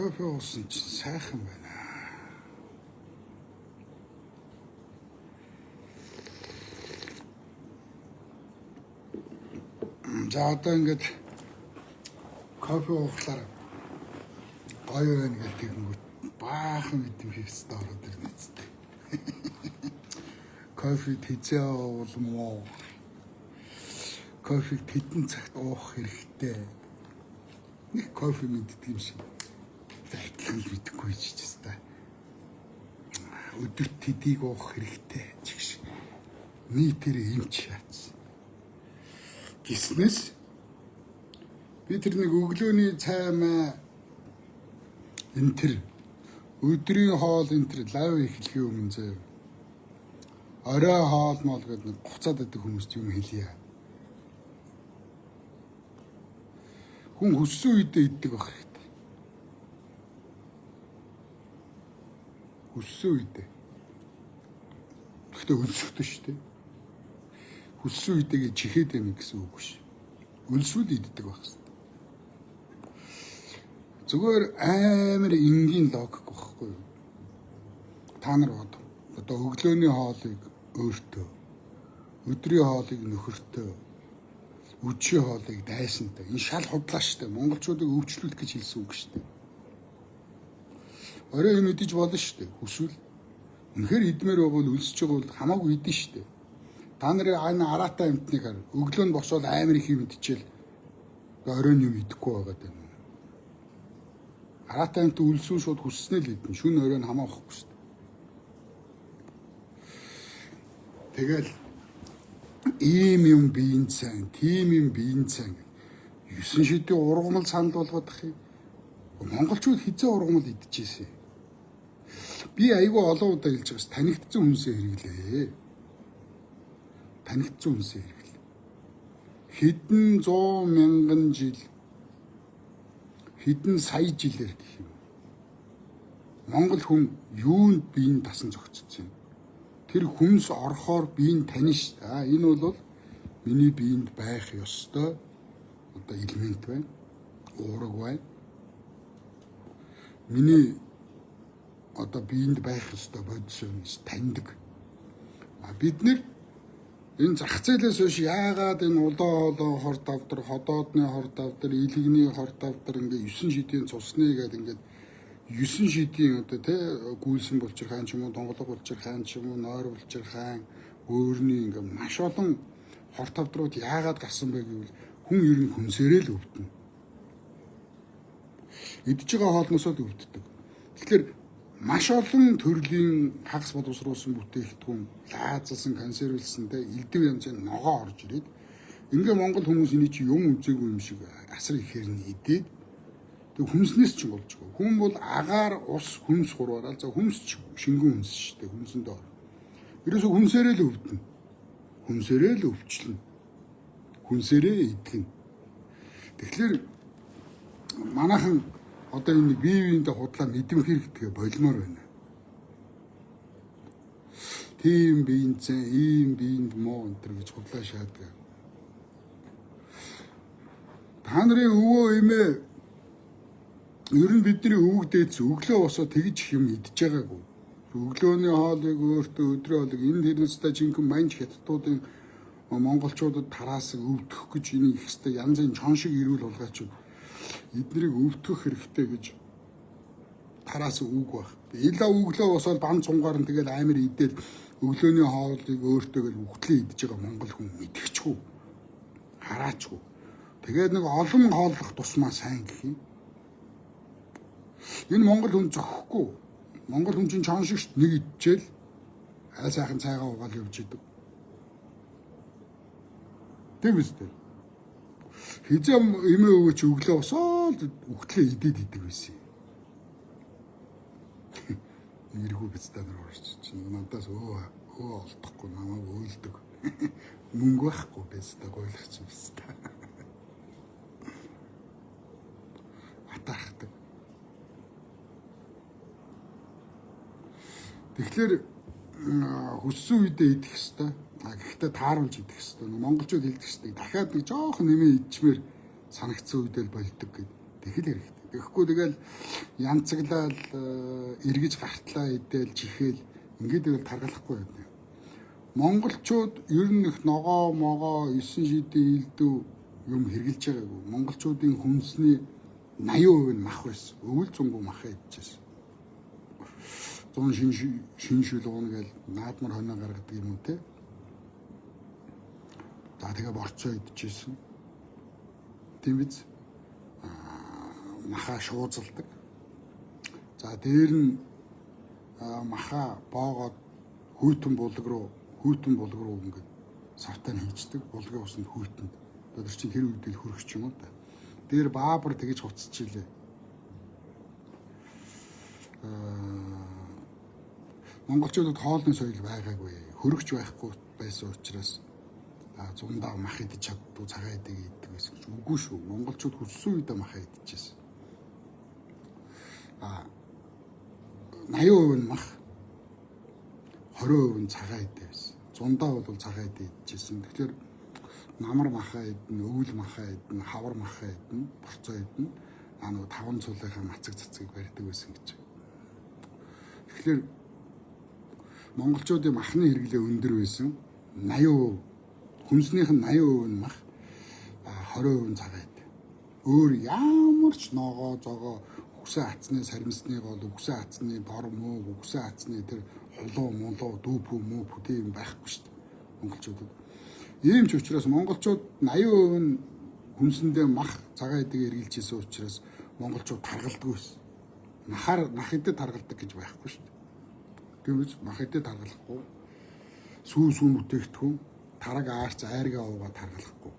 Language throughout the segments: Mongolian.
Кофе уусан чинь сайхан байна. За одоо ингээд кофе уухлаар гоё байна гэж тэгэнгүүт баахан идэм хийхстэй ороод ирнэ үстэй. Кофе тэзээ уул муу. Кофег тэдэн цагт уух хэрэгтэй. Нэг кофе мэддэг юм шиг. Адилхан л мэдэхгүй ч ч та. Өдөрт тэдийг уух хэрэгтэй чигш. Нийтээр эмч шаацсан. Гиснээс би тэр нэг өглөөний цай маа энэ тэр өдрийн хоол энэ тэр лав эхлэхийн өмнө заяа. Орой хоол моол гэдэг нэг буцаад байдаг хүмүүст юм хэлье. Хүн хүссэн үедээ иддэг байх хэрэгтэй. Хүссэн үедээ. Гэхдээ өлсөхтэй шүү дээ. Хүссэн үедээ чихээд байна гэсэн үг биш. Өлсвөл иддэг байх хэрэгтэй. Зүгээр амар энгийн логик байхгүй юу? Та нар бод. Одоо өглөөний хоолыг өөртөө, өдрийн хоолыг нөхөртөө, үдшийн хоолыг дайсантай. Энэ шал худлаа шүү дээ. Монголчуудыг өвчлүүлэх гэж хэлсэн үг шүү дээ. Орой юм идэж болно шүү дээ. Хүсвэл үнэхээр идмээр байгаа бол өлсөж байгаа бол хамаагүй идэн шүү дээ. Та нарын энэ араатай амтныг хар. Өглөө нь босоод амар их юм идчихэл оройн юм идэхгүй байгаа даа. Араатай амт өлсүүн шууд хүсснээ л идэн. Шүн орой нь хамаа واخгүй шүү дээ. Тэгэл ийм юм биеийн цайн, тийм юм биеийн цайн. 9 шидийн ургамал санал болгох юм. Монголчууд хизээ ургамал идчихээсэ. Би айгүй олон удаа хэлж байгаас танигдсан хүмүүсээ хэрэглээ. Танигдсан хүмүүсээ хэрэглээ. Хэдэн 100 мянган жил, хэдэн сая жилээр гэх юм. Монгол хүн юунд биеийн тасан зохицсон юм? Тэр хүнс орохоор биеийн танина шүү дээ. Энэ бол миний биеинд байх ёстой одоо элемент байна. Уураг байна. Миний одоо биеинд байх ёстой бодис юм гэж таньдаг. А бид нэр энэ зах зээлээс хойш яагаад энэ улаан хоолой хор давдар, ходоодны хор давдар, илэгний хор давдар ингээ 9 шидийн цусны гэдэг ингээд 9 шидийн одоо тэ гүйлсэн булчирхаан ч юм уу, донголог булчирхаан ч юм уу, нойр булчирхаан, өөрний ингээ маш олон хор тавдрууд яагаад гарсан бэ гэвэл хүн ер нь хүнсээрээ л өвдөнө. Идж байгаа хоолноосоо л өвддөг. Тэгэхээр маш олон төрлийн хагас боловсруулсан бүтээгдэхүүн, лаазалсан, консервлсан тэ элдв янзын ногоо орж ирээд ингээ монгол хүмүүс эний чи юм үзээгүй юм шиг асар ихээр нь идээд тэг хүнснээс ч болж байгаа. Хүн бол агаар, ус, хүнс хурваараа. За хүнс ч шингэн хүнс шүү дээ. Хүнсэндээ ор. Ерөөсө хүнсээрээ л өвдөнө. Хүнсээрээ л өвчлөнө. Хүнсээрээ идгэнэ. Тэгэхээр манайхан одоо энэ бие биендээ худлаа мэдрэмх хэрэгтгээ болмоор байна. Тийм биеийн цэн, ийм биеинд муу энэ төр гэж худлаа шаадаг. Та нарын өвөө эмээ ер нь бидний өвөг дээдс өглөө босоо тэгж их юм идж байгаагүй. Өглөөний хоолыг өөртөө, өдрийн хоолыг энэ тэрнээсээ жинхэнэ манж хятадуудын монголчуудад тараасан өвдөх гэж энэ их хэвээр янзын чон шиг эрүүл хулгайчуд эднэрийг өвдөх хэрэгтэй гэж тараасан үг баг. Илаа өглөө босоод бан цунгаар нь тэгэл амар идээд өглөөний хоолыг өөртөө гэл үхтлээ идж байгаа монгол хүн мэдэхчгүй. Хараачгүй. Тэгээд нэг олон хооллох тусмаа сайн гэх юм. Энэ монгол хүн зохихгүй. Монгол хүн чинь чон шиг шүү дээ. Нэг идчихэл аль сайхан цайгаа угаал явж идэг. Тийм үстэй. Хизээ эмээ өвөө чи өглөө босоод үхтлээ идээд идэг байсан юм. Эргүү биз та нар орч чинь надаас өө олдохгүй намайг өөлдөг. Мөнгө байхгүй биз та гойлох чи биз та. Атаархдаг. Тэгэхээр хүссэн үедээ идэх хэвээр. А гэхдээ тааруулж идэх хэвээр. Монголчууд хэлдэг хэвээр. Дахиад нэг жоохон нэмээ идчихмээр санагдсан үедээ л болдог гэд. Тэгэл хэрэгтэй. Тэгэхгүй тэгэл янцаглал эргэж гартлаа идэл чихээл ингээд тэгэл таргалахгүй байдаг. Монголчууд ер нь их ногоо могоо 9 шидийн элдв юм хэрглэж байгаагүй. Монголчуудын хүнсний 80% нь мах байсан. Өвөл зунгүй мах идчихсэн. 100 шин шүлгүүн гээл наадмар хоноо гаргадаг юм уу те. За тэгээ борцоо идчихсэн. Тийм биз? Маха шуузалдаг. За дээр нь маха боогоод хүйтэн булаг руу ингээд савтаа хийждэг. Булгийн усанд хүйтэнд. Одоо тэр чинь тэр үед л хөрөх юм уу та. Дээр баабар тэгэж хуцчихилээ. Монголчуудад хоолны соёл байгаагүй. Хөрөгч байхгүй байсан учраас зундаа мах идэж чаддгүй, цагаан эдэг иддэг байсан гэж үгүй шүү. Монголчууд хүссэн үедээ мах идчихсэн. 80% нь мах, 20% нь цагаан эдээ байсан. Зундаа бол цагаан эдээ идчихсэн. Тэгэхээр намар махаа идэнэ, өвөл махаа идэнэ, хавар махаа идэнэ, борцоо идэнэ. Нөгөө таван цулынхаа мацаг цацгийг барьдаг байсан гэж. Тэгэхээр монголчуудын махны хэрэглээ өндөр байсан. 80%, хүнснийх нь 80% нь мах, 20% нь цагаан эд. Өөр ямар ч ногоо зогоо, үгсэн хацны саримсны гол, үгсэн хацны дор мөөг, үгсэн хацны тэр хулуу мулуу, дүүпүү мөөпүү тийм байхгүй шүү дээ монголчуудад. Ийм ч учраас монголчууд 80% нь хүнсэндээ мах цагаан эдэг эргэлж исэн учраас монголчууд таргалдаггүй байсан. Махаар мах эдэд таргалдаг гэж байхгүй шүү дээ. Тэгвэл мах эдэд таргалахгүй, сүү сүүн бүтээгдэхүүн, тараг аарц айргаа уугаа таргалахгүй.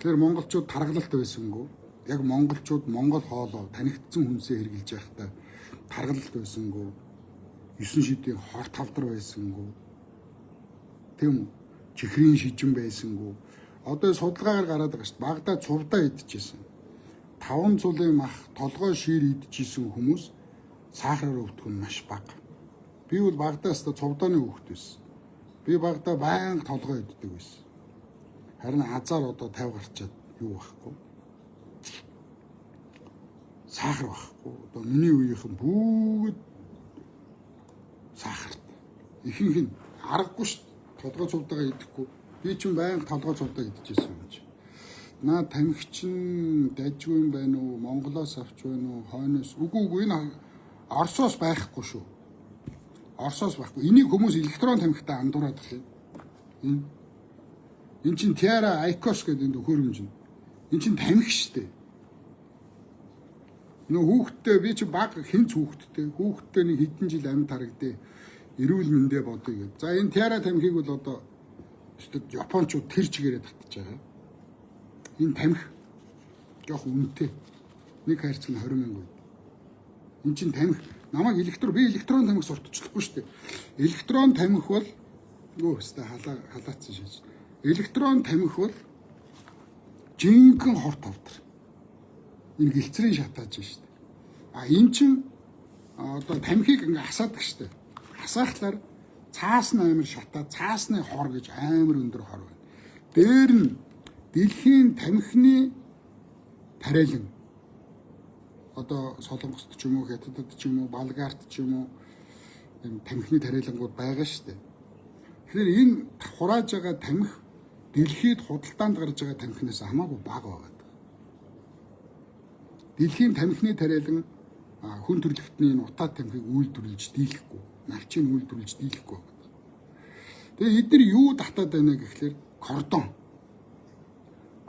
Тэгэхээр монголчууд таргалалт байсангүй. Яг монголчууд монгол хоолоо танигдсан хүнсээ хэрглэж байхдаа таргалалт байсангүй. 9 шидийн хор тавдар байсангүй. Тийм үү? Чихрийн шижин байсангүй. Одоо судалгаагаар гараад байгаа шүү дээ. Багадаа цувдаа идчихсэн. 5 цулын мах, толгой шир идчихсэн хүмүүс сахараар өвдөх нь маш бага. Би бол багадаа өстө цувдааны хүүхэд байсан. Би багадаа байнга толгой иддэг байсан. Харин азар одоо 50 гарчаад юу байхгүй. Сахар байхгүй. Одоо миний үеийнхэн бүгд сахарт. Ихэнх нь аргагүй шүү дээ. Толгой цувдагаа идэхгүй. Би чинь байнга толгой цувдаа идчихсэн юм чи. Наа тамхичин дажгүй юм байна уу? Монголоос авч байна уу? Хойноос? Үгүй энэ Оросоос байхгүй шүү. Оросоос байхгүй. Энийг хүмүүс электрон тамхитай андуураад их юм. Энэ чинь Tiara Icos гэдэг энэ хөрөмж нь. Энэ чинь тамхи шүү дээ. Нөө хүүхдтэй би чи баг хинц хүүхдтэй. Хүүхдтэй нэг хэдэн жил амьд харагдээ. Эрүүл мэндэ бодъё гэд. За энэ Tiara тамхиг бол одоо өстө японочууд тэр чигээрээ татж байгаа. Энэ тамхи жоох үнэтэй. Нэг хайрцаг нь 20 мянга байд. Энэ чинь тамхи. Намайг би электрон тамхи сурталчлахгүй шүү дээ. Электрон тамхи бол өстө халаацсан шиж. Электрон тамхи бол жинхэнэ хор тавдар. Энэ гэлцрийн шатааж шүү дээ. А энэ чинь одоо тамхиг ингээ хасаадаг шүү дээ. Хасаахлаар цаас нь амар шатаа, цаасны хор гэж амар өндөр хор байна. Дээр нь дэлхийн тамхины тариалан одоо Солонгост ч юм уу, Хятадд ч юм уу, Болгарт ч юм уу энэ тамхины тариалангууд байгаа шүү дээ. Тэгэхээр энэ хурааж байгаа тамхи дэлхийд худалдаанд гарч байгаа тамхинаас хамаагүй бага байгаа. Дэлхийн тамхины тариалан хүн төрөлхтний энэ утаа тамхиг үйлдвэрлэж дийлэхгүй, налчийг үйлдвэрлэж дийлэхгүй байгаа. Тэгээ эдгээр юу татаад байна гэхлээр кордон.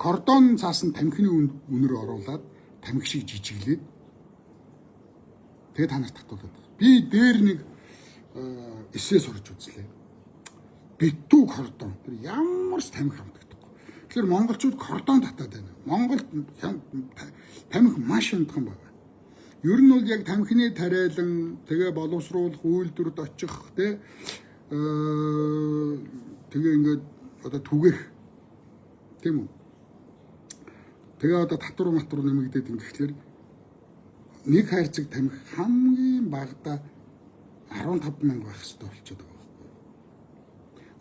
Кордон цаас нь тамхины үнэр оруулаад тамхи шиг жижиглээд тэгээ та нарт татуулаад байгаа. Би дээр нэг эсээ сурч үзлээ. Битүү кордон. Тэр ямар ч тамхи хамтагдахгүй. Тэгэхээр монголчууд кордон татаад байна. Монголд тамхи маш хямдхан байна. Ер нь бол яг тамхины тариалан тэгээ боловсруулах, үйлдвэрт очих тэ тэгээ ингээд одоо түгэх тийм үү? Тэгээ одоо татвар матвар нэмэгдээд ингэхлээр нэг хайрцаг тамхи хамгийн багадаа 15 мянга байх хэрэгтэй болчиход байгаа байхгүй.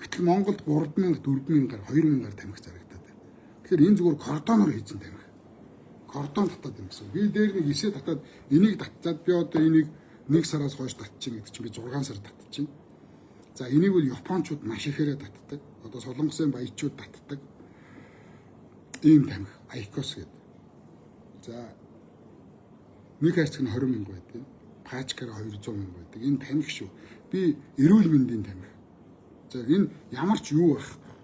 Гэтэл Монголд 3 мянга, 4 мянгаар, 2 мянгаар тамхи зарагдаад байна. Тэгэхээр энэ зүгээр кордоноор хийсэн тамхи. Хордон татаад юм гэсэн. Би дээр нэг эсээ татаад энийг татцаад би одоо энийг 1 сараас хойш татчих гэдэг чинь би 6 сар татчих. За энийг бол японочууд маш ихээрээ татдаг. Одоо солонгосын баячууд татдаг. Ийм тамхи IQOS гэдэг. За нэг хайрцаг нь 20 мянга байдаг. Пачкаар 200 мянга байдаг. Энэ тамхи шүү. Би эрүүл мэндийн тамхи. За энэ ямар ч юу байхгүй.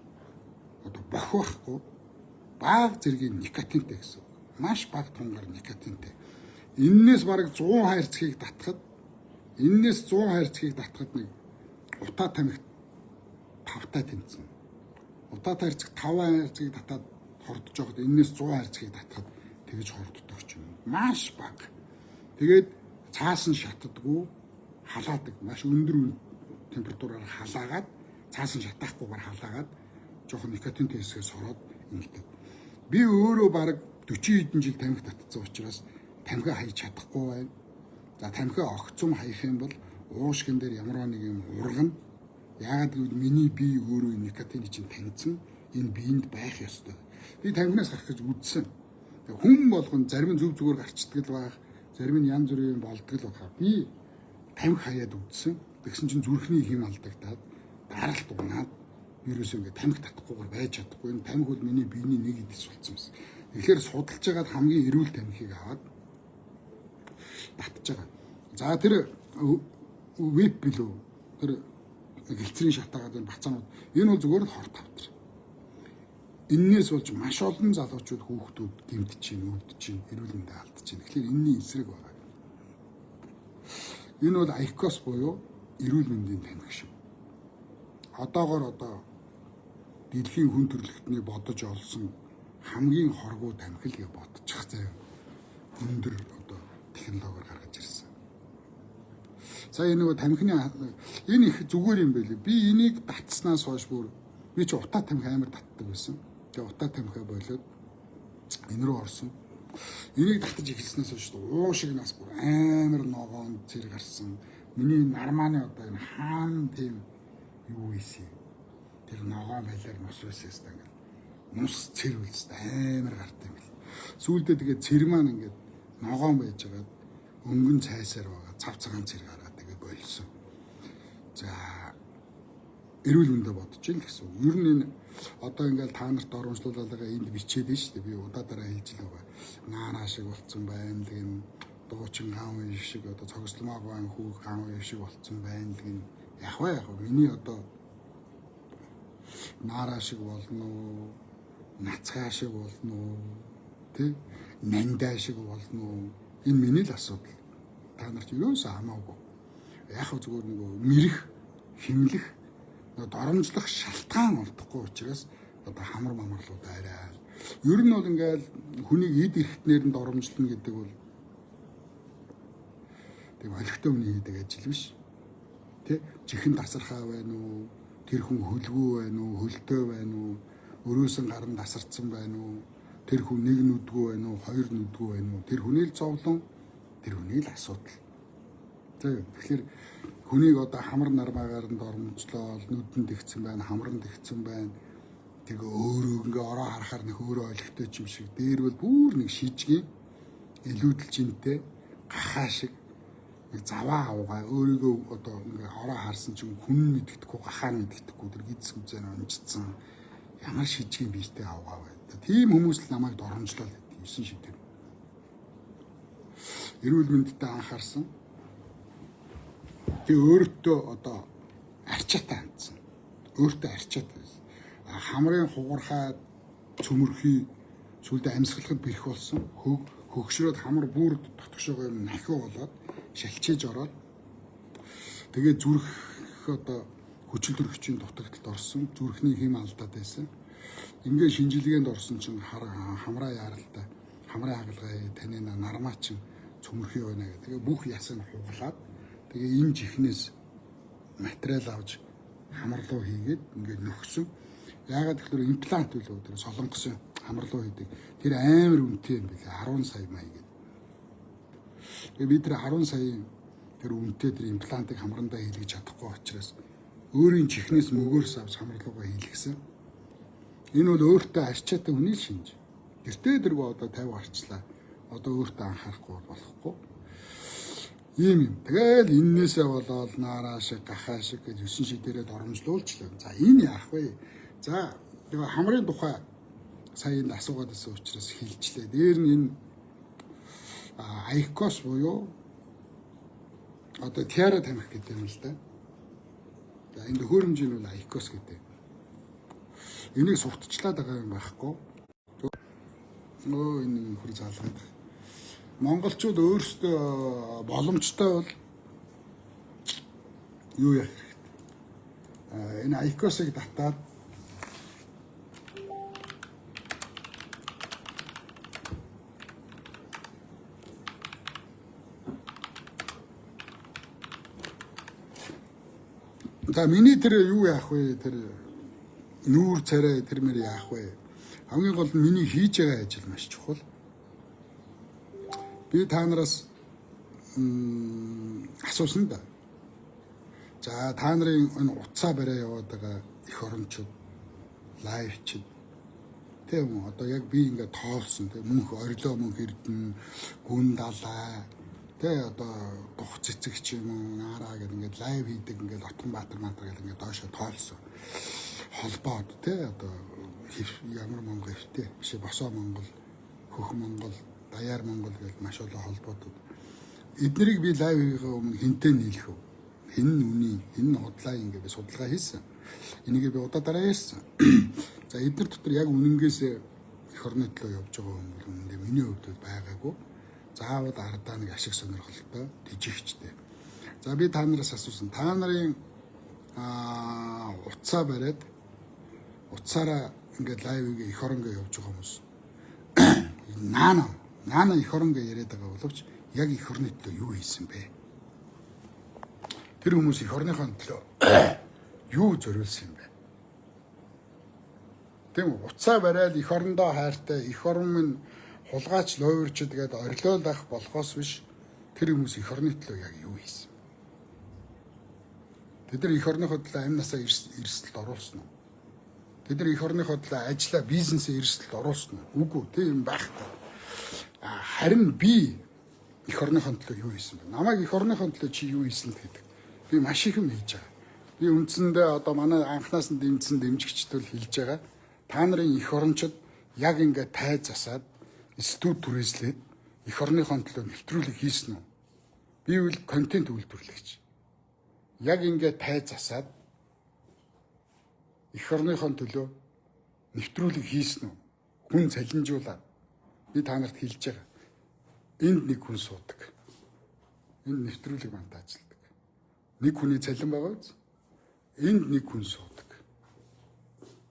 Одоо бох байхгүй. Баг зэргийн никотинтэй гэсэн. Маш бага тунгаар никотинтэй. Эннээс бараг 100 хайрцгийг татхад эннээс 100 хайрцгийг татхад нэг утаа тамхи 5-тай тэнцэнэ. Утаа хайрцаг 5 хайрцгийг татаад хордож байхад эннээс 100 хайрцгийг татхад тэгж хорддог ч юм. Маш бага. Тэгээд цаас нь шатдаггүй, халаадаг. Маш өндөр температураар халаагаад цаас нь шатаахгүйгээр халаагаад жоохон никотинтэй хэсгээс ороод ингэдэг. Би өөрөө бараг 40 хэдэн жил тамхи татсан учраас тамхи хайж чадахгүй байна. За тамхи огцом хаях юм бол уушгин дээр ямар нэг юм ургана. Яагаад гэвэл миний бие өөрөө никотины чинь таньсан, энэ биеинд байх ёстой. Би тамхинаас гарах гэж үзсэн. Хүн болгон зарим нь зүг зүгээр гарчдаг л байх, зарим нь янз бүрийн болдог л байх. Би тамхи хаяад үзсэн. Тэгсэн чинь зүрхний хэм алдагдаад, даралт унаад ерөөсөө ингээд тамхи татахгүйгээр байж чадахгүй. Энэ тамхи бол миний биений нэг эдэс болсон байсан. Тэгэхээр судалж байгаад хамгийн эрүүл тамхиг аваад татж байгаа. За тэр веб билүү тэр гэлцрийн шатаагаад энэ бацаанууд энэ бол зүгээр л хор тавтар. Эннээс болж маш олон залуучууд хүүхдүүд гэмтэж чинь, өвдөж чинь, эрүүл мэндээ алдаж чинь. Тэгэхээр энэний эсрэг байгаа. Энэ бол IQOS буюу эрүүл мэндийн тамхи шүү. Одоогор одоо дэлхийн хүн төрөлхтний бодож олсон хамгийн хоргоо тамхи л гэж бодчих заяа. Өндөр одоо технологиор гаргаж ирсэн. Сая нөгөө тамхины энэ их зүгээр юм байлээ. Би энийг татснаас хойш бүр би чи утаа тамхи амар татдаг байсан. Тэгээ утаа тамхиа болоод энэ рүү орсон. Энийг татаж эхэлснээс хойш уу шиг нас бүр амар ногоон цэр гарсан. Миний нармааны одоо энэ хаан тийм юу ийсэн. Тэр ногоон байлаар нус байсан юм ингээд. Нус цэр үлстэй амар гарт юм бэл. Сүүлдээ тэгээ цэр маань ингээд ногоон байж байгаад өнгөн цайсаар байгаа цав цагаан цэр гараад тэгээ болсон. За эрүүл мэндэ бодож ийн гэсэн. Ер нь энэ одоо ингээл та нарт оромжлуулаад байгаа энд бичээд нь шүү дээ. Би удаа дараа хэлж л байгаа. Наараа шиг болцсон байна л гэн, дуучин ган үе шиг одоо цогцлмоог байна хүүх ган үе шиг болцсон байна л гэн. Яг вэ яг миний одоо наараа шиг болно уу? Нацгаа шиг болно уу? Тэ? Нандаа шиг болно уу? Энэ миний л асуудал. Та нарт юусаа хамаагүй. Яг хөө зүгээр нөгөө мэрэх, химлэх, доромжлох шалтгаан олдохгүй учраас одоо хамар мамарлууд арай. Ер нь бол ингээл хүнийг эд эрхтнэр нь доромжлно гэдэг бол тийм олигтой хүний хийдэг ажил биш. Тэ? Жихэн тасархаа байна уу? Тэр хүн хөлгүү байна уу? Хөлтөө байна уу? Өрөөсөн гар нь тасарцсан байна уу? Тэр хүн нэг нүдгүү байна уу? Хоёр нүдгүү байна уу? Тэр хүний л зовлон, тэр хүний л асуудал. Тэгэхээр хүнийг одоо хамар нармаагаар нь дормжлол, нүдэнд тэгсэн байна, хамранд тэгсэн байна. Тэгээ өөрөө ингээ ороо харахаар нэг өөрөө олигтой юм шиг. Дээр бол бүр нэг шижгийн илүүдэл жинтэй гахаа шиг нэг заваа авгаа өөрийгөө одоо ингээ ороо харсан чинь хүн мэддэхгүй, гахаа мэддэхгүй тэр гидс гүзэн унжицсан ямар шижгийн биетэй авгаа бай. Тийм хүмүүс л намайг доромжлол гэдэг 9 шидэр. Эрүүл мэндэд анхаарсан. Тэгээ өөртөө одоо арчаатай хандсан. Өөртөө арчаатай байсан. Хамрын хугархаа цөмөрхий сүлдө амьсгалахад бэрх болсон. Хөгшрөөд хамар бүр дотгошоогоо юм нахиу болоод шалчиж ороод тэгээ зүрх одоо хүчил төрөгчийн дутагдалд орсон. Зүрхний хэм алдаад байсан. Ингээ шинжилгээнд орсон чинь хамраа яаралтай хамрын хагалгаа таны нармаа чинь цөмөрхий байна гэх. Тэгээ бүх ясыг хугалаад тэгээ энэ жихнээс материал авч хамарлуу хийгээд ингээд нөхсөн. Яагаад гэвэл имплант үлээ тэр солонгосын хамарлуу хийдэг. Тэр амар үнэтэй юм билээ 10 сая маяг гэдэг. Тэгээ би тэр 10 саяын тэр үнэтэй тэр имплантыг хамрандаа хийлгэж чадахгүй учраас өөрийн чихнээс мөгөөрс авч хамарлуугаа хийлгэсэн. Энэ бол өөртөө арчаатай хүний шинж. Гэртээ дэргүү одоо 50 гарчлаа. Одоо өөртөө анхаарахгүй болохгүй. Ийм юм. Тэгэл эннээсээ болоод наараа шиг, гахаа шиг гэж 9 шиг дээрээ доромжлуулчлаа. За энэ яах вэ? За тэгээ хамрын тухай сая энд асуугаад байсан учраас хэлжлээ. Дээр нь энэ IQOS буюу одоо тиара тамхи гэдэг юм л да. За энэ төхөөрөмжийн бол IQOS гэдэг. Энийг сурталчлаад байгаа юм байхгүй. Өө энэ хөр залгаад. Монголчууд өөрсдөө боломжтой бол юу яах хэрэгтэй. Энэ IQOS-ыг татаад За миний тэр юу яах вэ? Тэр нүүр царай тэр мэр яах вэ? Хамгийн гол нь миний хийж байгаа ажил маш чухал. Би та нараас асуусан да. За та нарын энэ утсаа бариа яваад байгаа эх орончууд, лайвчд тийм үү? Одоо яг би ингээд тоолсон тийм мөнх орилоо мөнх эрдэнэ, гүн далай тэ одоо дух цэцэг ч юм уу наараа гэдэг ингээд лайв хийдэг ингээд Отгонбаатар маатар гэдэг ингээд доошо тоолсон холбоод тэ одоо ямар Монгол эвтэй биш босоо Монгол хөх Монгол даяар Монгол гэж маш олон холбоотууд эднэрийг би лайв хийхээ өмнө хинтээ нийлэх үү хэн нь үний хэн нь худлаа ингээд би судалгаа хийсэн. Энийг би удаа дараа ярьсан. За эднэр дотор яг үнэнгээсээ эх орны төлөө явж байгаа хүн бол үнэндээ миний хувьд бол байгаагүй. Заавал ардаа нэг ашиг сонирхолтой тэжигчтэй. За би та нараас асуусан. Та нарын утсаа бариад утсаараа ингээд лайв эх оронго явж байгаа хүмүүс наана наана эх оронго яриад байгаа боловч яг эх орны төлөө юу хийсэн бэ? Тэр хүмүүс эх орныхоо төлөө юу зориулсан юм бэ? Тийм үү? Утсаа бариад эх орондоо хайртай, эх орон минь хулгайч луйварчд гээд орилоол ах болохоос биш тэр хүмүүс эх орны төлөө яг юу хийсэн? Тэд нар эх орныхоо төлөө амь насаа эрсдэлд оруулсан уу? Тэд нар эх орныхоо төлөө ажлаа бизнесээ эрсдэлд оруулсан уу? Үгүй, тийм байхгүй. Харин би эх орныхоо төлөө юу хийсэн бэ? Намайг эх орныхоо төлөө чи юу хийсэн гэдэг. Би маш их юм хийж байгаа. Би үндсэндээ одоо манай анхнаас нь дэмжсэн дэмжигчд бол хэлж байгаа. Та нарын эх орончид яг ингээд тай засаад студ түрээслээд эх орныхоо төлөө нэвтрүүлэг хийсэн үү? Би үл контент үйлдвэрлэгч. Яг ингээд тай засаад эх орныхоо төлөө нэвтрүүлэг хийсэн үү? Хүн цалинжуулаад би та нарт хэлж байгаа. Энд нэг хүн суудаг. Энд нэвтрүүлэг монтажладаг. Нэг хүний цалин байгаа биз? Энд нэг хүн суудаг.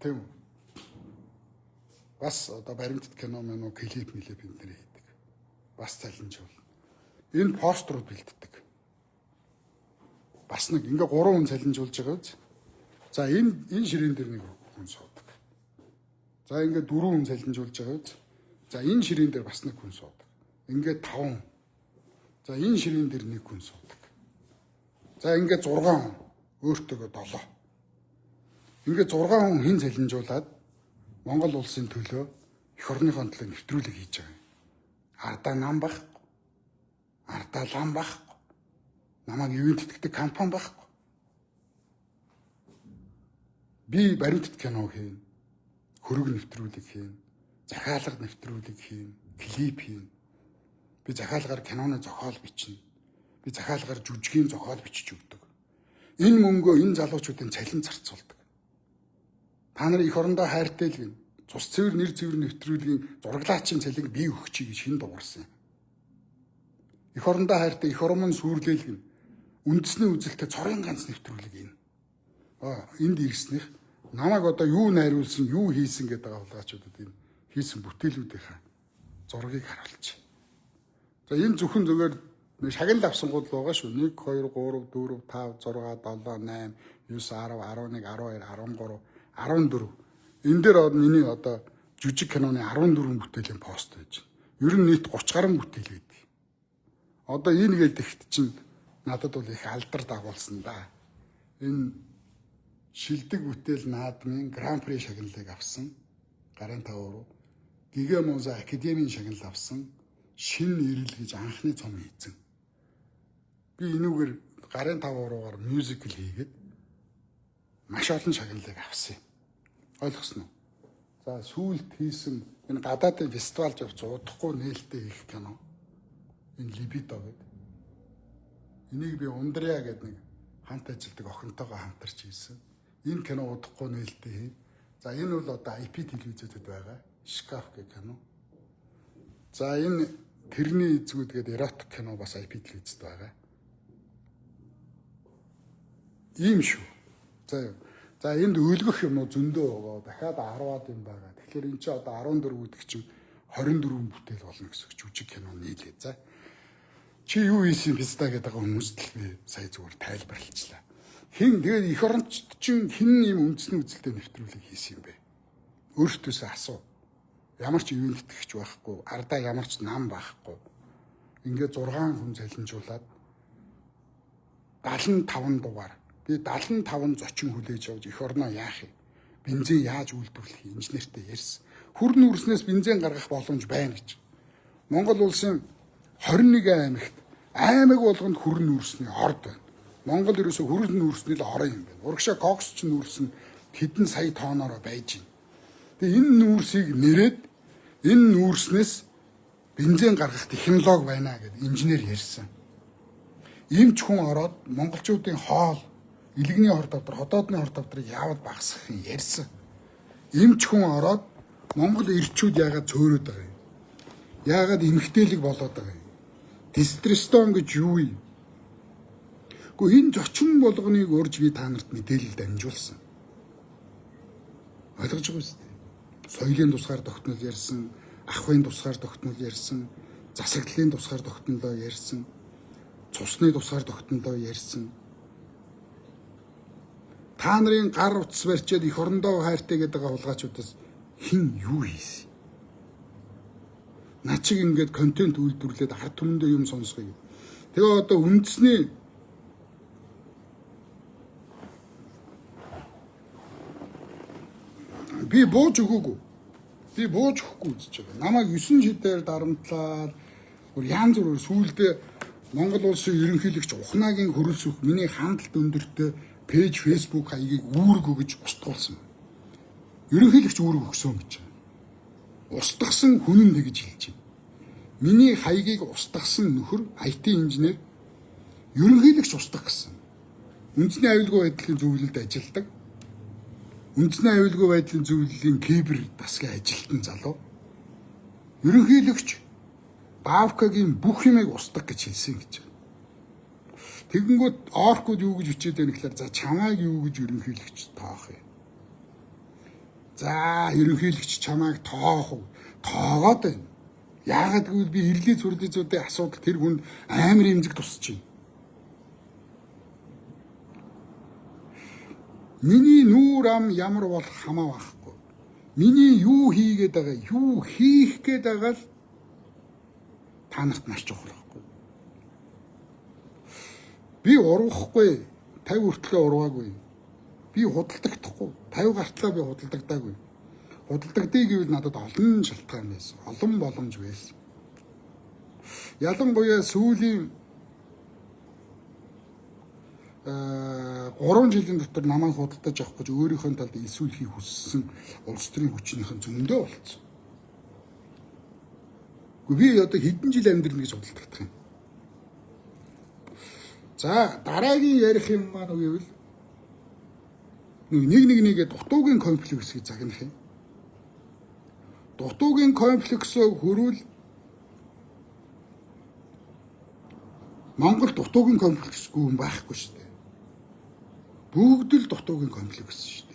Тийм үү? Бас одоо баримтат кино мэн үү клип мэлип энэ төр хийдэг. Бас цалинжуул. Энэ постерууд бэлддэг. Бас нэг ингээ 3 хүн цалинжуулж байгаа биз? За энэ ширээн дээр нэг хүн суудаг. За ингээ 4 хүн цалинжуулж байгаа биз? За энэ ширээн дээр бас нэг хүн суудаг. Ингээ 5 хүн. За энэ ширээн дээр нэг хүн суудаг. За ингээ 6 хүн. Өөртөөгөө 7. Ингээ 6 хүн хэн цалинжуулаад Монгол улсын төлөө эх орныхоо төлөө нэвтрүүлэг хийж байгаа юм. Ардаа нам байхгүй. Ардаа лам байхгүй. Намайг ивент итгэдэг компани байхгүй. Би баримтат кино хийн. Хөрөг нэвтрүүлэг хийн. Захиалга нэвтрүүлэг хийн. Клип хийн. Би захиалгаар киноны зохиол бичнэ. Би захиалгаар жүжигийн зохиол бичиж өгдөг. Энэ мөнгөө энэ залуучуудын цалин зарцуулдаг. Та нар эх орондоо хайртай л гин. Цус цэвэр нэр цэвэр нэвтрүүлгийн зураглаачийн цалинг би өгчий гэж хэн дуурсан юм. Эх орондоо хайртай эх орон мань сүрлээл гин. Үндэсний үзэлтэй цорын ганц нэвтрүүлэг энэ. Энд ирснийх намайг одоо юу найруулсан, юу хийсэн гэдэг байгаа хулгайчуудад энэ хийсэн бүтээлүүдийнхаа зургийг харуулчих. За энэ зөвхөн зүгээр шагнал авсан гол байгаа шүү. 1 2 3 4 5 6 7 8 9 10 11 12 13 14. Энэ дээр миний одоо жүжиг киноны 14 бүтээлийн пост байж байна. Ер нь нийт 30 гаруй бүтээл байдаг. Одоо энэ гээл тэгт чинь надад бол их алдар дагуулсан да. Энэ шилдэг бүтээл наадмын гран при шагналыг авсан. Гарын тавруу. Гэгэ Муза академийн шагнал авсан. Шинэ эрэл гэж анхны цом хийцэн. Би энүүгээр гарын тав уруугаар мюзикл хийгээд маш олон шагналыг авсан юм. Ойлгосноо? За, сүүлд хийсэн энэ гадаадын фестивалд явц удахгүй нээлттэй хийх кино. Энэ Либидо гэдэг. Энийг би Ундрия гэдэг нэг хамт ажилладаг охинтойгоо хамтарч хийсэн. Энэ кино удахгүй нээлттэй хий. За, энэ бол одоо IP телевизүүдэд байгаа. Шкаф гэх кино. За, энэ тэрний эзгүүд гэдэг эротик кино бас IP телевизэд байгаа. Ийм шүү. За за энд өлгөх юм уу зөндөө байгаа. Дахиад 10-аад юм байгаа. Тэгэхээр эн чинь одоо 14 гэдэг чинь 24 бүтээл болно гэсэн жүжиг кино нийлээ. За. Чи юу хийсэн писта гэдэг байгаа хүмүүст л би сая зүгээр тайлбарлалчлаа. Хин тэгээд эх орончд чинь хэн ийм үндэсний үзэлтэй нэвтрүүлэг хийсэн юм бэ? Өөртөөсөө асуу. Ямар ч ивент тэтгэгч байхгүй, ардаа ямар ч нам байхгүй. Ингээд 6 хүн залинжуулаад 75 дугаар. Би 75 зочин хүлээж авч эх орноо яах юм? Бензин яаж үйлдвэрлэх юм? Инженертэй ярьсан. Хүр нүүрснээс бензин гаргах боломж байна гэж. Монгол улсын 21 аймагт аймаг болгонд хүр нүүрсний орд байна. Монгол ерөөсөө хүр нүүрсний л орон юм байна. Урагшаа кокс ч нүүрс нь хэдэн сая тоноор байж байна. Тэгээ энэ нүүрсийг нэрээд энэ нүүрснээс бензин гаргах технологи байна гэд инженер ярьсан. Эмч хүн ороод монголчуудын хоол, илгэний хор давтар, ходоодны хор давтрыг яавал багасгах юм ярьсан. Эмч хүн ороод Монгол эрчүүд яагаад цөөрөөд байгаа юм? Яагаад эмгтээлэг болоод байгаа юм? Дистрестон гэж юу юм? Гэхдээ энэ зочин болгоныг урьж би та нарт мэдээлэл дамжуулсан. Ойлгож байгаа үстэй. Соёлын тусгаар тогтнол ярьсан, ахуйн тусгаар тогтнол ярьсан, засаглалын тусгаар тогтнолоо ярьсан, цусны тусгаар тогтнолоо ярьсан. Та нарын гар утас барьчаад эх орондоо хайртай гэдэг байгаа хулгайчудаас хэн юу хийсэн? Над чиг ингээд контент үйлдвэрлээд ард түмэндээ юм сонсгоё. Тэгээ одоо үндэсний би бууж өгөөгүй. Би бууж өгөхгүй үзэж байгаа. Намайг 9 шидээр дарамтлаад бүр янз бүрээр сүүлдээ Монгол улсын ерөнхийлөгч Ухнаагийн хөрөлсөх миний хандлт өндөртэй пэйж Facebook хаягийг үүрэг өгөж устгуулсан. Ерөнхийлөгч үүрэг өгсөн гэж. Устгасан хүн нь тэгж хэлж байна. Миний хаягийг устгасан нөхөр IT инженер ерөнхийлөгч устгах гэсэн. Үндэсний аюулгүй байдлын зөвлөлд ажилладаг. Үндэсний аюулгүй байдлын зөвлөлийн кибер тасгийн ажилтан залуу. Ерөнхийлөгч Бавкагийн бүх юмыг устгах гэж хэлсэн гэж. Тэгэнгүүт оркууд юу гэж бичээд байна гэхээр за чамайг юу гэж ерөнхийлөгч тоох юм. За ерөнхийлөгч чамайг тоох уу? Тоогоод байна. Яагаад гэвэл би ирлийн зүрлийн зүудийн асуудал тэр хүнд амар эмзэг тусч байна. Миний нүүр ам ямар болох хамаа байхгүй. Миний юу хийгээд байгаа, юу хийх гээд байгаа л та нарт маш чухал байхгүй. Би урвахгүй, 50 хүртлээ урваагүй. Би худалдагдахгүй, 50 гартлаа би худалдагдаагүй. Худалдагдъя гэвэл надад олон шалтгаан байсан, олон боломж байсан. Ялангуяа сүүлийн 3 жилийн дотор намайг худалдаж авах гэж өөрийнхөө талд элсүүлэхийг хүссэн улс төрийн хүчнийхэн зөндөө болцсон. Гэхдээ би одоо хэдэн жил амьдрна гэж худалдагдах юм. За дараагийн ярих юм маань үгүй нэг нэг нэгэ дутуугийн комплексийг загнах юм. Дутуугийн комплексөө хөрвөл Монгол дутуугийн комплексгүй хүн байхгүй шүү дээ. Бүгд л дутуугийн комплекс шүү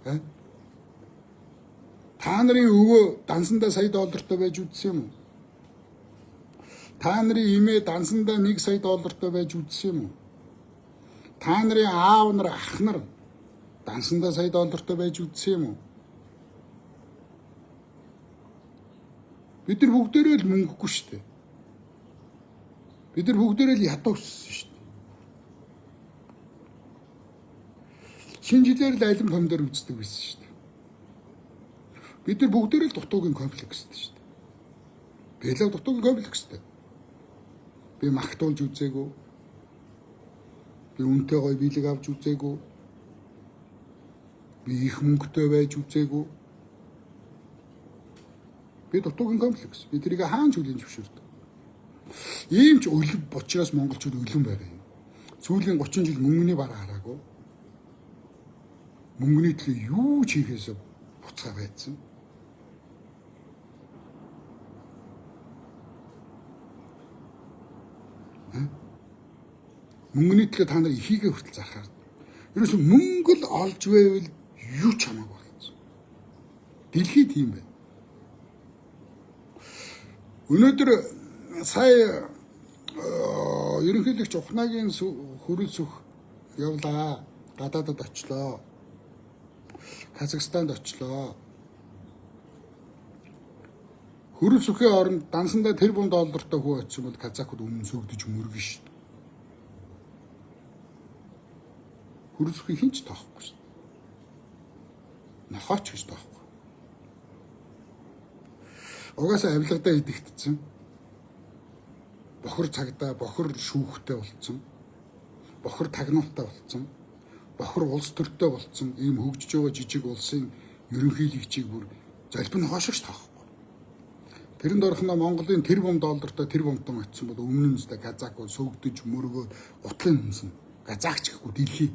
дээ. Та нарын өвөө дансандаа сая доллартай байж үзсэн юм уу? Та нарын эмээ дансандаа 1 сая доллартай байж үзсэн юм уу? Та нарын аав нар ах нар дансандаа сая доллартай байж үзсэн юм уу? Бид нар бүгдээрээ л мөнгөгүй шүү дээ. Бид нар бүгдээрээ л ядуу өссөн шүү дээ. Шинэ жилээр л алим том дээр үздэг байсан шүү дээ. Бид нар бүгдээрээ л дутуугийн комплекстэй шүү дээ. Би л дутуугийн комплекстэй. Би магтуулж үзээгүй. Би үнэтэй гоё биелэг авч үзээгүй. Би их мөнгөтэй байж үзээгүй. Би дутуугийн комплекс. Би тэрийг хаан ч хүлээн зөвшөөрдөг. Ийм ч өлөв учраас монголчууд өлөн байгаа юм. Сүүлийн 30 жил мөнгөний бараа хараагүй. Мөнгөний төлөө юу ч хийхээс буцаа байцсан. Мөнгөний төлөө та нар ихийгээ хүртэл зархаар. Ерөөсө мөнгө л олж байвал юу ч хамаагүй болсон. Дэлхий тийм байна. Өнөөдөр сая ерөнхийлөгч Ухнаагийн хөрөл сүх явлаа. Гадаадад очлоо. Казахстанд очлоо. Хөрөл сүхийн оронд дансандаа тэрбум доллартай хүү очсон бол казакууд өмнө сөгдөж мөргөн шүү дээ. Хөрөл сүхийг хэн ч тоохгүй шүү дээ. Нохооч гэж тоохгүй. Угаасаа авилгадаа идэгдсэн. Бохор цагдаа, бохор шүүхтэй болцсон. Бохор тагнуултай болцсон. Бохор улс төртэй болцсон. Ийм хөгжиж байгаа жижиг улсын ерөнхийлөгчийг бүр золбин хошигч тоохгүй. Тэрэнд орохноо Монголын тэрбум доллартай тэрбумтан очсон бол өмнө нь зүйтэй казак бол сөгдөж мөргөөд гутлын хүнсэн. Казакч гэхгүй дэлхий.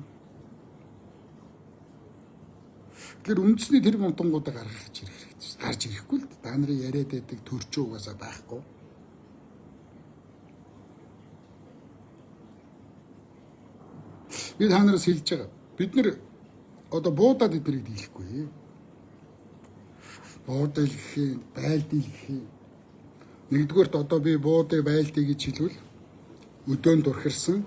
Тэгэхээр үндэсний тэрбумтангуудаа гаргах гэж хэрэгтэй. Гарч ирэхгүй л та нарын яриад байдаг төрчөө угаасаа байхгүй. Би та нараас хэлж байгаа. Бид нэр одоо буудаад эднэрийг дийлэхгүй. Буудаа илгэхээ, байлд илгэхээ. Нэгдүгээрт одоо би буудыг байлдъя гэж хэлвэл өдөөнд дурхирсан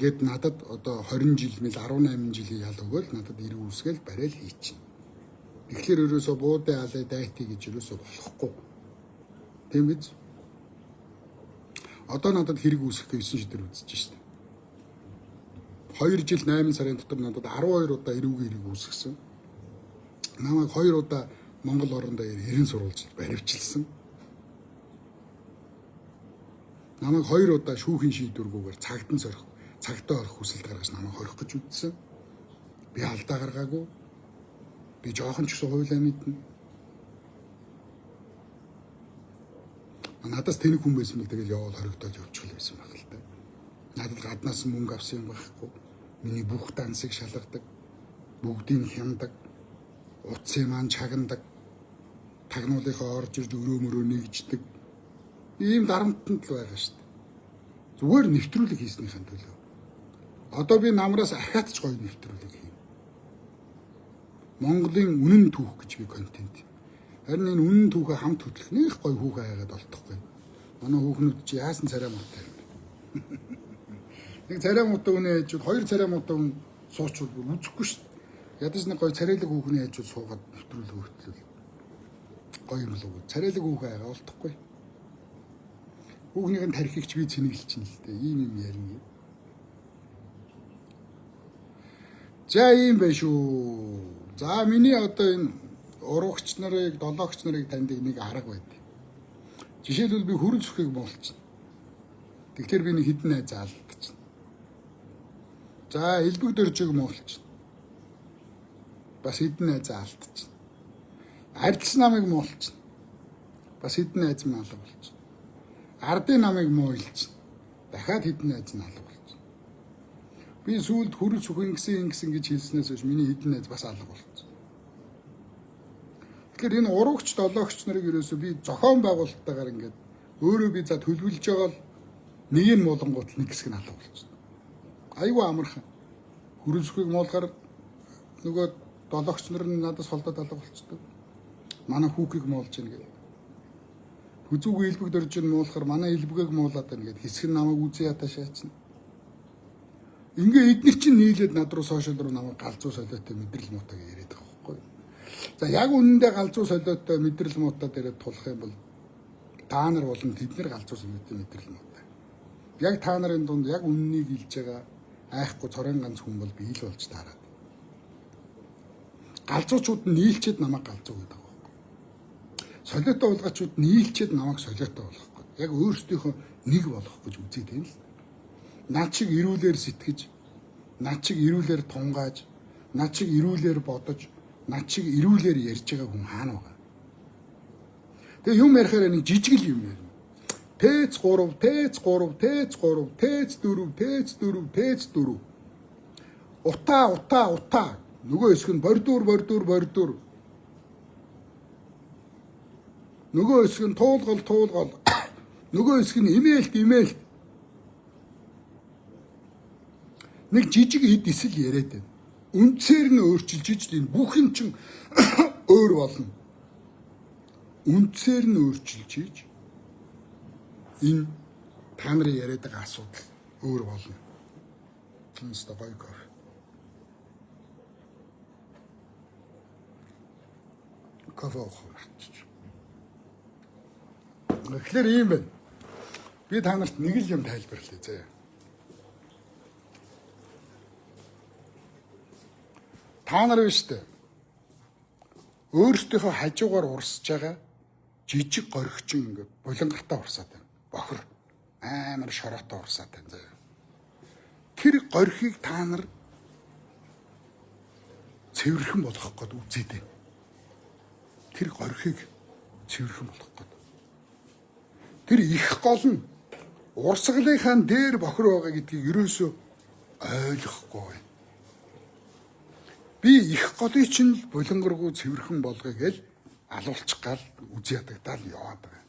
гэд надад одоо 20 жил мэл 18 жилийн ял өгөөл надад эрг үүсгээл барайл хийчихнэ. Тэгэхээр ерөөсөө буудын алай дайтыг гэж ерөөсөө болохгүй. Тийм биз? Одоо надад хэрэг үүсэх гэж 9 шидэр үзэж шít. 2 жил 8 сарын дотор надад 12 удаа эрүүгийн хэрэг үүсгэсэн. Намайг 2 удаа Монгол орондоо эрен сурвалжлал баривчилсан. Намайг 2 удаа шүүхийн шийдвэргүйгээр цагтан сорих, цагтаа орох хүсэлт гаргаж намайг хорих гэж үзсэн. Би алдаа гаргаагүй. Би жоохон ч гэсэн хуулиа мэднэ. Надаас тэнэг хүн байсан бол тэгэл яваал хоригдоод явчих л байсан байх л та. Надад гаднаас мөнгө авсан юм байхгүй. Миний бүх дансыг шалгадаг. Бүгдийг хямдаг. Утсын маань чагнадаг. Тагнуулынхаа орж ирж өрөө мөрөө нэгждэг. Ийм дарамтанд л байгаа шүү дээ. Зүгээр нэвтрүүлэг хийснийхэн төлөө. Одоо би намраас ахиад ч гоё нэвтрүүлэг хийн. Монголын үнэн түүх гэж би контент. Харин энэ үнэн түүхээ хамт хөтлөх нэх гоё хүүхэн хайгаад олдохгүй. Манай хүүхнүүд чи яасан царай муутай юм бэ? Нэг царай муутай үнэ хажууд, хоёр царай муутай хүн суучвал бүр үзэхгүй шүү дээ. Ядаж нэг гоё царайлаг хүүхний хажууд суугаад нэвтрүүлэг хөтлөл. Гоё юм л уу. Царайлаг хүүхэн хайгаа олдохгүй. Хүүхнийх нь тархийг ч би цэнэглэж чинь л дээ. Ийм юм ярина. За ийм байх шүү. За миний одоо энэ уруугч нарыг, долоогч нарыг таньдаг нэг арга байд. Жишээлбэл би хүрэл сүхийг муулчихна. Тэгэхээр би нэг хідэн найз алдчихна. За элбэг дөржийг муулчихна. Бас хідэн найз алдчихна. Ардс намыг муулчихна. Бас хідэн найз маань алга болчихно. Ардын намыг муулчихна. Дахиад хідэн найз нь алга болчихно. Би сүүлд хүрэл сүх ингэсэн гэж хэлснээс хойш миний хідэн найз бас алга болчихсон. Тэгэхээр энэ уруугч долоогч нарыг ерөөсөө би зохион байгуулалттайгаар ингээд өөрөө би за төлөвлөж байгаа л нэг нь муулангуут нэг хэсэг нь алга болчихно. Айгүй амархан. Хүрэл сүхийг муулахаар нөгөө долоогч нар нь надаас холдоод алга болчихдог. Манай хүүхийг муулж гин гэдэг. Хүзүүгүй илбэг дөрж нь муулахар манай илбэгийг муулаад байна гэд хэсэг нь намайг үзэн ядаа шаачна. Ингээ эднэр чинь нийлээд над руу сошиал руу намайг галзуу солиотой мэдрэл муутай гэж яриад байгаа байхгүй юу? За яг үнэндээ галзуу солиотой мэдрэл муутай дээрээ тулах юм бол та нар болон тэд нар галзуу солиотой мэдрэл муутай. Яг та нарын дунд яг үннийг хэлж байгаа айхгүй цорын ганц хүн бол би л болж таарад. Галзуучууд нь нийлчээд намайг галзуу гэдэг байгаа байхгүй. Солиотой улгаачууд нийлчээд намайг солиотой болгох гээд. Яг өөрсдийнхөө нэг болгох гэж үзээд байна л. Над шиг эрүүлэр сэтгэж, над шиг эрүүлэр тунгааж, над шиг эрүүлэр бодож, над шиг эрүүлэр ярьж байгаа хүн хаана байгаа? Тэгээ юм ярихаараа нэг жижиг л юм ярина. ТЭЦ 3, ТЭЦ 3, ТЭЦ 3, ТЭЦ 4, ТЭЦ 4, ТЭЦ 4. Утаа, утаа, утаа. Нөгөө хэсэг нь бордуур, бордуур, бордуур. Нөгөө хэсэг нь туулгал, туулгал. Нөгөө хэсэг нь имээлт, имээлт. Нэг жижиг эд эсэл яриад байна. Үндсээр нь өөрчилж иж энэ бүх юм чинь өөр болно. Үндсээр нь өөрчилж иж энэ та нарын яриад байгаа асуудал өөр болно. Тэнцтэй гоё кофе. Кофе уух мартчих. Тэгэхээр ийм байна. Би та нарт нэг л юм тайлбарлая заяа. Та нар биш үү? Өөрсдийнхөө хажуугаар урсж байгаа жижиг горигчин ингээд булангартаа урсаад байна. Бохор амар шороотой урсаад байна заяа. Тэр горихыг та нар цэвэрхэн болгох гээд үзээд байна. Тэр горихыг цэвэрхэн болгох гээд. Тэр их гол нь урсгалынхаа дээр бохор байгаа гэдгийг ерөөсөө ойлгохгүй байна. Би их голыг чинь л булангаргүй цэвэрхэн болгоё гэж алуулчих гал үзий ядагдаал яваад байгаа.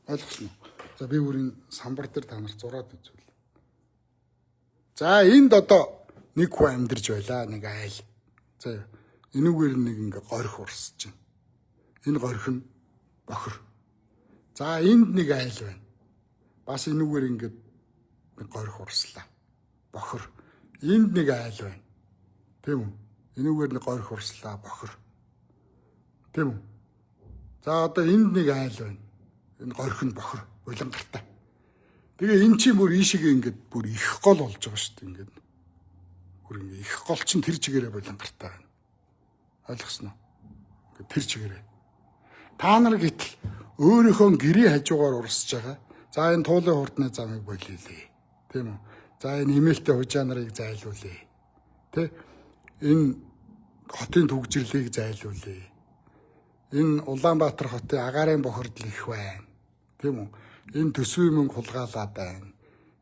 Ойлгосон уу? За би бүр энэ самбар дээр та нарт зураад үзвэл. За энд одоо нэг хүн амьдарч байлаа, нэг айл. За энүүгээр нэг ингээ горих урсж байна. Энэ горих нь бохор. За энд нэг айл байна. Бас энүүгээр ингээд нэг горих урслаа. Бохор. Энд нэг айл байна. Тийм үү? Энүүгээр нэг горих урслаа, бохор. Тийм үү? За одоо энд нэг айл байна. Энэ горих нь бохор, булангартай. Тэгээ эн чинь бүр ийшээгээ ингээд бүр их гол болж байгаа шүү дээ ингээд. Бүр ингээд их гол чинь тэр чигээрээ булангартай байна. Ойлгосноо? Ингээд тэр чигээрээ. Та нар гэтэл өөрийнхөө гэрийн хажуугаар урсж байгаа. За энэ туулын хурдны замыг болиулээ. Тийм үү? За энэ имээлтэй хужаа нарыг зайлуулъя. Тэ? Энэ хотын түгжрлийг зайлуулъя. Энэ Улаанбаатар хотын агаарын бохирдол их байна. Тийм үү? Энэ төсвийн мөнгө хулгайлаад байна.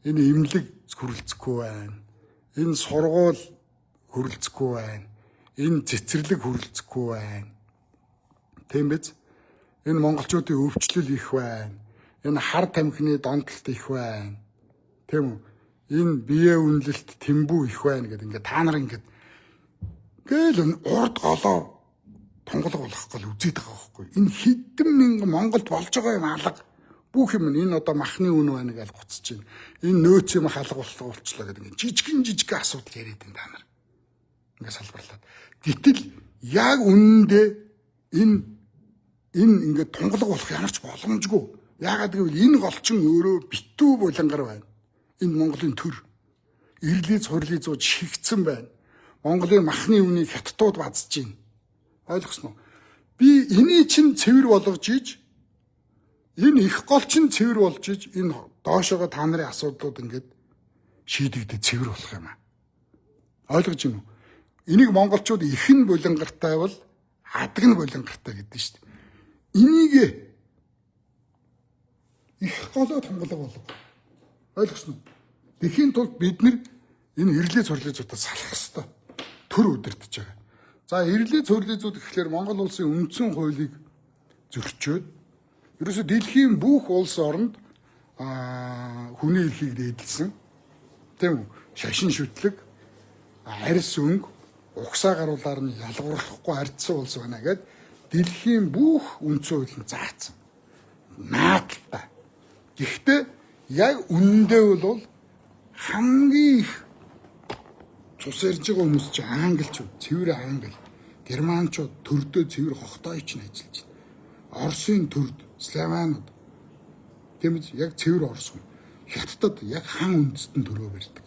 Энэ эмнэлэг хүрэлцэхгүй байна. Энэ сургууль хүрэлцэхгүй байна. Энэ цэцэрлэг хүрэлцэхгүй байна. Тийм биз? Энэ монголчуудын өвчлөл их байна. Энэ хар тамхины донтолт их байна. Тийм үү? Энэ бие үнэлэлт тэмбүү их байна гэдэг ингээд та нар ингээд гээл урд голоо тунгалаг болох гол үзээд байгаа байхгүй. Энэ хэдэн мянган Монголд болж байгаа юм алга. Бүх юм энэ одоо махны үн байна гэж гоцож байна. Энэ нөөц юм халга болчлоо гэдэг ингээд жижигэн жижигэн асуудал яриад байна та нар. Ингээд салбарлаад. Гэтэл яг үнэндээ энэ ингээд тунгалаг болох ямар ч боломжгүй. Яагаад гэвэл энэ голчин өөрөө битүү булангар байна. Энэ Монголын төр ирлий цурлий зууж шигцэн байна. Монголын махны үнийг хятадууд базж байна. Ойлгосноо? Би энийг чинь цэвэр болгож иж энэ их гол чинь цэвэр болж иж энэ доошоогоо та нарын асуудлууд ингээд шийдэгдэж цэвэр болох юм аа. Ойлгож байна уу? Энийг монголчууд их нь булангартай бол адаг нь булангартай гэдэг нь шүү дээ. Энийг их голоо тунгалаг болго. Ойлгосноо? Тэхийн тулд бид нэр энэ ирлээ цурлын зүйтэй салах ёстой. Төр удирдах байгаа. За ирлээ цурлын зүйд гэхлээр Монгол улсын үндсэн хуулийг зөрчөөд ерөөсө дэлхийн бүх улс оронд хүний эрхийг дээдэлсэн. Тийм үү? Шашин шүтлэг, арьс өнгө, угсаа гаруулаар нь ялгуурлахгүй ардсан улс байна гэд дэлхийн бүх үндсэн хууль нь заасан. Наадaltaй. Гэхдээ яг үнэндээ бол хамгийн их цус ярьж байгаа хүмүүс чинь англичууд, цэвэр англи, германчууд төрдөө цэвэр хохтойч нь ажиллаж байна. Оросын төрд, славянууд тийм үү? Яг цэвэр орос хүн. Хятадд яг хан үндэстэн төрөө барьдаг.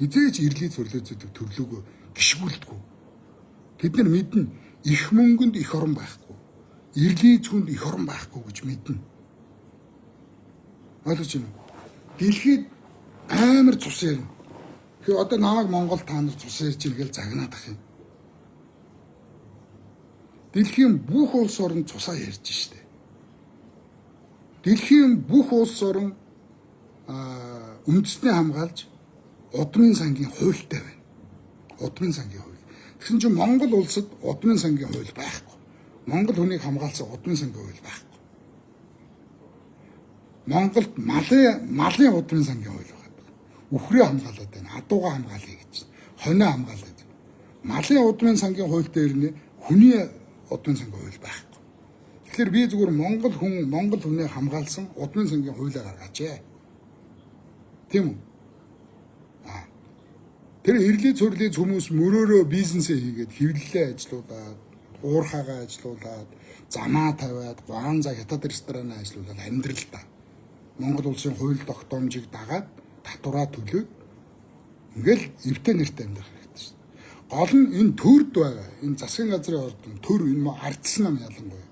Хизээч ирлий цөрлөө зүйдэг төрлөөгөө гიშгүүлдэггүй. Тэд нар мэднэ. Их мөнгөнд эх орон байхгүй. Ирлийн зүнд эх орон байхгүй гэж мэднэ. Ойлгож байна уу? Дэлхийд амар цус ярина. Тэгэхээр одоо намайг Монгол та нар цус ярьж ийн гэж загнаад ах юм. Дэлхийн бүх улс орон цусаа ярьж штэ. Дэлхийн бүх улс орон үндэснээ хамгаалж удмын сангийн хуультай байна. Удмын сангийн хууль. Тэгсэн чинь Монгол улсад удмын сангийн хууль байхгүй. Монгол хүнийг хамгаалсан удмын сангийн хууль байхгүй. Монголд малын удмын сангийн хууль байгаа. Үхрээ хамгаалаад байна. Адуугаа хамгаалъя гэж. Хонио хамгаалаад. Малын удмын сангийн хууль дээр нэ хүний удмын сангийн хууль байхгүй. Тэгэхээр би зүгээр Монгол хүн Монгол хүнийг хамгаалсан удмын сангийн хуулиа гаргаач. Тийм үү? Тэр эрлийн цөрлийн хүмүүс мөрөөрөө бизнесээ хийгээд хэвлэлээ ажилуулад, уурхаагаа ажилуулад, замаа тавиад, гуанза хятад ресторанаа ажилуулад амьдрал та. Монгол улсын хууль тогтоомжийг дагаад татвараа төлөөд ингээл эвтэй нэртэй амьдрах хэрэгтэй шүү дээ. Гол нь энэ төрд байгаа. Энэ засгийн газрын ордон төр энэ ардсан нам ялангуяа.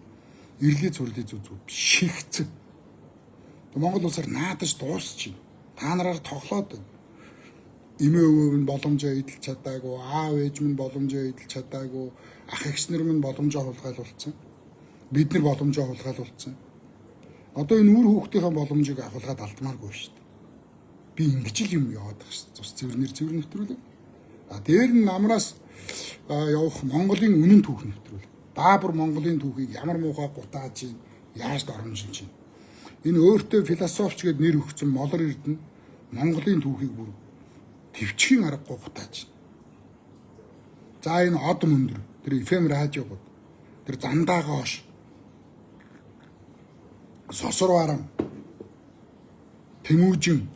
Эрлийн цөрлийн зүг зүг шигцэн. Монгол улсаар наадаж дуусчих. Та нараар тоглоод байна. Эмээ өвөө нь боломжоо эдэлж чадаагүй, аав ээж минь боломжоо эдэлж чадаагүй, ах эгч нар минь боломжоо хулгайлуулсан. Бид нар боломжоо хулгайлуулсан. Одоо энэ үр хүүхдийнхээ боломжийг хулгайд алдмааргүй шүү дээ. Би ингэж л юм яваад байгаа шүү дээ. Цус цэвэр нэр цэвэр нэвтрүүлэг. А дээр нь намраас явах Монголын үнэн түүх нэвтрүүлэг. Даабар Монголын түүхийг ямар муухай гутааж юм, яаж доромжилж юм. Энэ өөртөө философч гэд нэр өгсөн Молор Эрдэнэ Монголын түүхийг бүр төвчхийн аргагүй гутааж. За энэ од мөндөр тэр FM радиогууд тэр зандаа гоош сосор баран Тэмүүжин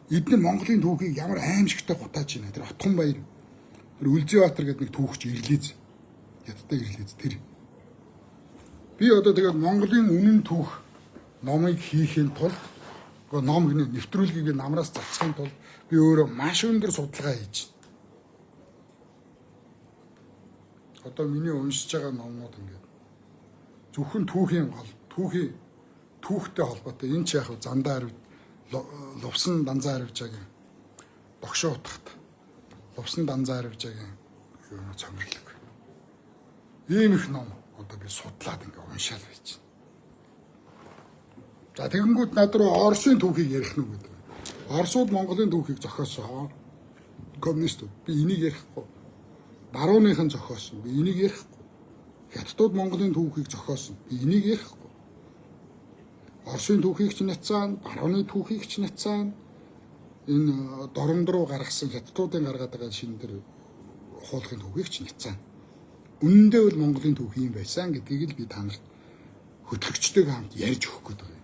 эдгээр Монголын түүхийг ямар аимшигтай гутааж байна. Тэр Отхон баяр тэр Үлзийбаатар гэдэг нэг түүхч ирлээз. Хятадтай ирлээз тэр. Би одоо тэгээд Монголын үнэн түүх номыг хийхийн тулд ном гэнэ нэвтрүүлгийг би намраас цацхын тулд би өөрөө маш өндөр судалгаа хийж байна. Одоо миний уншиж байгаа номнууд ингээд зөвхөн түүхийн гол түүхийн түүхтэй холбоотой энэ ч яг зандаа аривд лувсан данзаа аривжаагийн догшоо утгат лувсан данзаа аривжаагийн юу цомрлог. Ийм их ном одоо би судлаад ингээд уншаал байж байна. За тэгэнгүүт над руу Оросын түүхийг ярих нү гэдэг. Оросууд Монголын түүхийг зохиосон. Коммунистууд. Би энийг ярихгүй. Барууныхан зохиосон. Би энийг ярихгүй. Хятадууд Монголын түүхийг зохиосон. Би энийг ярихгүй. Оросын түүхийг ч няцаана, барууны түүхийг ч няцаана. Энэ доромд руу гаргасан хятадуудын гаргаад байгаа шинэ тэр хуулахын түүхийг ч няцаана. Үнэндээ бол Монголын түүх юм байсан гэдгийг л би та нарт хөтлөгчтэйгээ хамт ярьж өгөх гээд байгаа юм.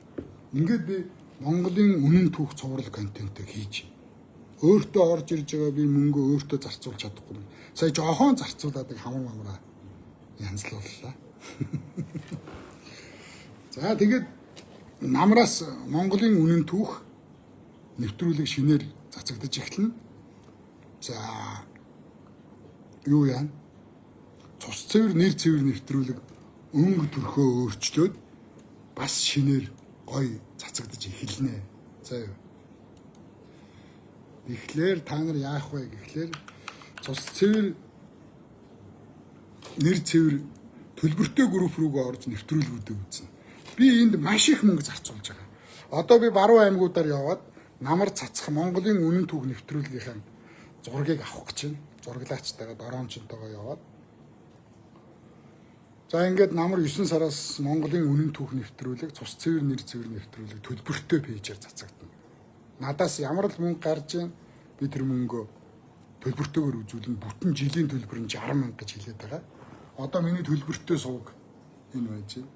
Ингээд би Монголын үнэн түүх цуврал контентыг хийж байна. Өөртөө орж ирж байгаа би мөнгө өөртөө зарцуулж чадахгүй. Сая жоохон зарцуулаад хамар мамраа янзлууллаа. За тэгээд намраас Монголын үнэн түүх нэвтрүүлэг шинээр цацагдаж эхэлнэ. За юу яана? Цус цэвэр нэр цэвэр нэвтрүүлэг өнгө төрхөө өөрчлөөд бас шинээр гоё цацагдаж эхэлнэ. За юу. Тэгэхээр та нар яах вэ гэхлээр цус цэвэр нэр цэвэр төлбөртэй групп рүүгээ орж нэвтрүүлгүүдээ үзнэ. Би энд маш их мөнгө зарцуулж байгаа. Одоо би баруун аймагуудаар яваад намар цацах Монголын үнэн түүх нэвтрүүлгийнхаа зургийг авах гэж байна. Зураглаачтайгаа дороомчтойгоо яваад. За ингээд намар 9 сараас Монголын үнэн түүх нэвтрүүлэг, цус цэвэр нэр цэвэр нэвтрүүлэг төлбөртэй пэйжээр цацагдана. Надаас ямар л мөнгө гарч ийн би тэр мөнгөө төлбөртэйгээр үзүүлнэ. Бүтэн жилийн төлбөр нь 60 мянга гэж хэлээд байгаа. Одоо миний төлбөртэй сувг энэ байж байна.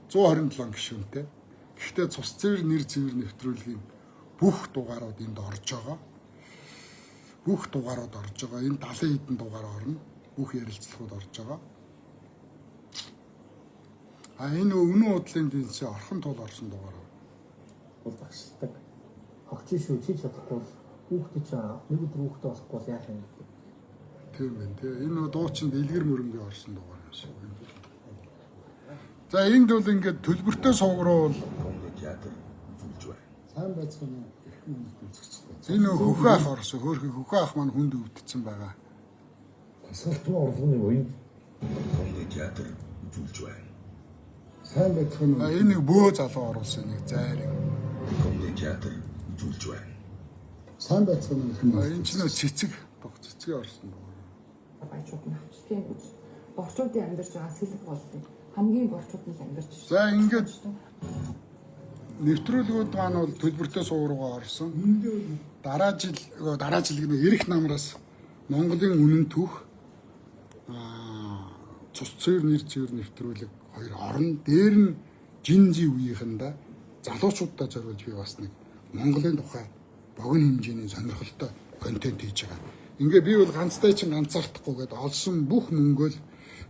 127 гишүүнтэй. Гэхдээ цус цэвэр нэр цэвэр нэвтрүүлгийн бүх дугаарууд энд орж байгаа. Бүх дугаарууд орж байгаа. Энэ 70 хэдэн дугаар орно. Бүх ярилцлагууд орж байгаа. А энэ үнэн худлын дэнсээ орхон тул орсон дугаар. Бол багшилдаг. Хогч шүү чи чадахгүй бол хүүхдээ чи нэг өдөр хүүхдээ болохгүй бол яах юм гэдэг. Тийм байна тий. Энэ нөгөө дуучин дэлгэр мөрөнгийн орсон дугаар юм шиг байна. За энд бол ингээд төлбөртэй сувгруул Комеди театр үзүүлж байна. Сайн байцгаана уу? Эрхэм хүндэт үзэгчдээ. энэ нөгөө хөхөө ах орсон. Хөөхөн хөхөө ах маань хүнд өвдсөн байгаа. Дасгалтын орлогын буянд Комеди театр үзүүлж байна. Сайн байцгаана А уу? энэ нэг бөө залуу оруулсан нэг зайрын. Комеди театр үзүүлж байна. Сайн байцгаана уу? Эрхэм А хүндэт энэ ч нөө цэцэг дух цэцгийн орсон дугаар. Баячууд нь авчдیں۔ гэж. Борчуудын амьдарч байгаа сэлэг боллоо. Хамгийн борчууд нь л амьдарч байна. За ингээд нэвтрүүлгүүд маань бол төлбөртэй сувг руугаа орсон. Дараа жил үгүй, дараа жил гэнэ эрэх намраас Монголын үнэн түүх цус цэвэр нэр цэвэр нэвтрүүлэг хоёр орно. Дээр нь жинзи үеийнхэндээ залуучуудаа зориулж би бас нэг Монголын тухай богино хэмжээний сонирхолтой контент хийж байгаа. Ингээ би бол ганцтай чинь ганцаардахгүй гээд олсон бүх мөнгөө л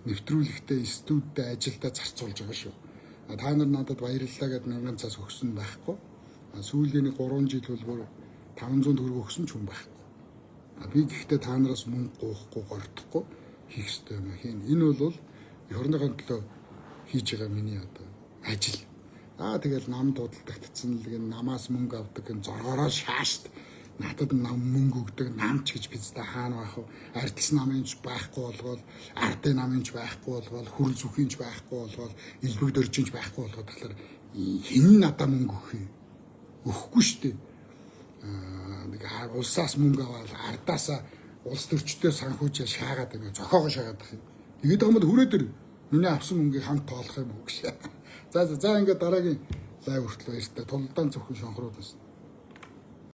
нэвтрүүлэгтээ, студидтэй ажилдаа зарцуулж байгаа шүү. А та нар надад баярлалаа гэд мянган цаас өгсөн байхгүй. А сүүлийн нэг 3 жил бол бүр 500 төгрөг өгсөн ч хүн байхгүй. А би гэхдээ та нараас мөнгө гоохгүй, гордохгүй хийх ёстой юм хийн. Энэ бол эх орныхоо төлөө хийж байгаа миний одоо ажил. Аа тэгэл нам дуудалтагдсан л гэн намаас мөнгө авдаг гэн зоргороо шаашт надад нам мөнгө өгдөг нам ч гэж бидтэй хаана байх вэ? Ардс намын ч байхгүй болгоол, ардын намын ч байхгүй болгоол, хүр зүхийн ч байхгүй болгоол, элбэг дөржин ч байхгүй болгоод тэгэхээр хэн надаа мөнгө өгөх юм? Өгөхгүй шүү дээ нэг улсаас мөнгө аваад ардаасаа улс төрчдөө санхүүжээ шаагаад ингээ зохиогоо шаагаад байх юм. Тэгээд байгаа юм бол хүрээ дэр миний авсан мөнгийг хамт тоолох юм уу гэж. За за за ингээ дараагийн live хүртэл баяртай. Тулдаан зөвхөн шонхрууд байсан.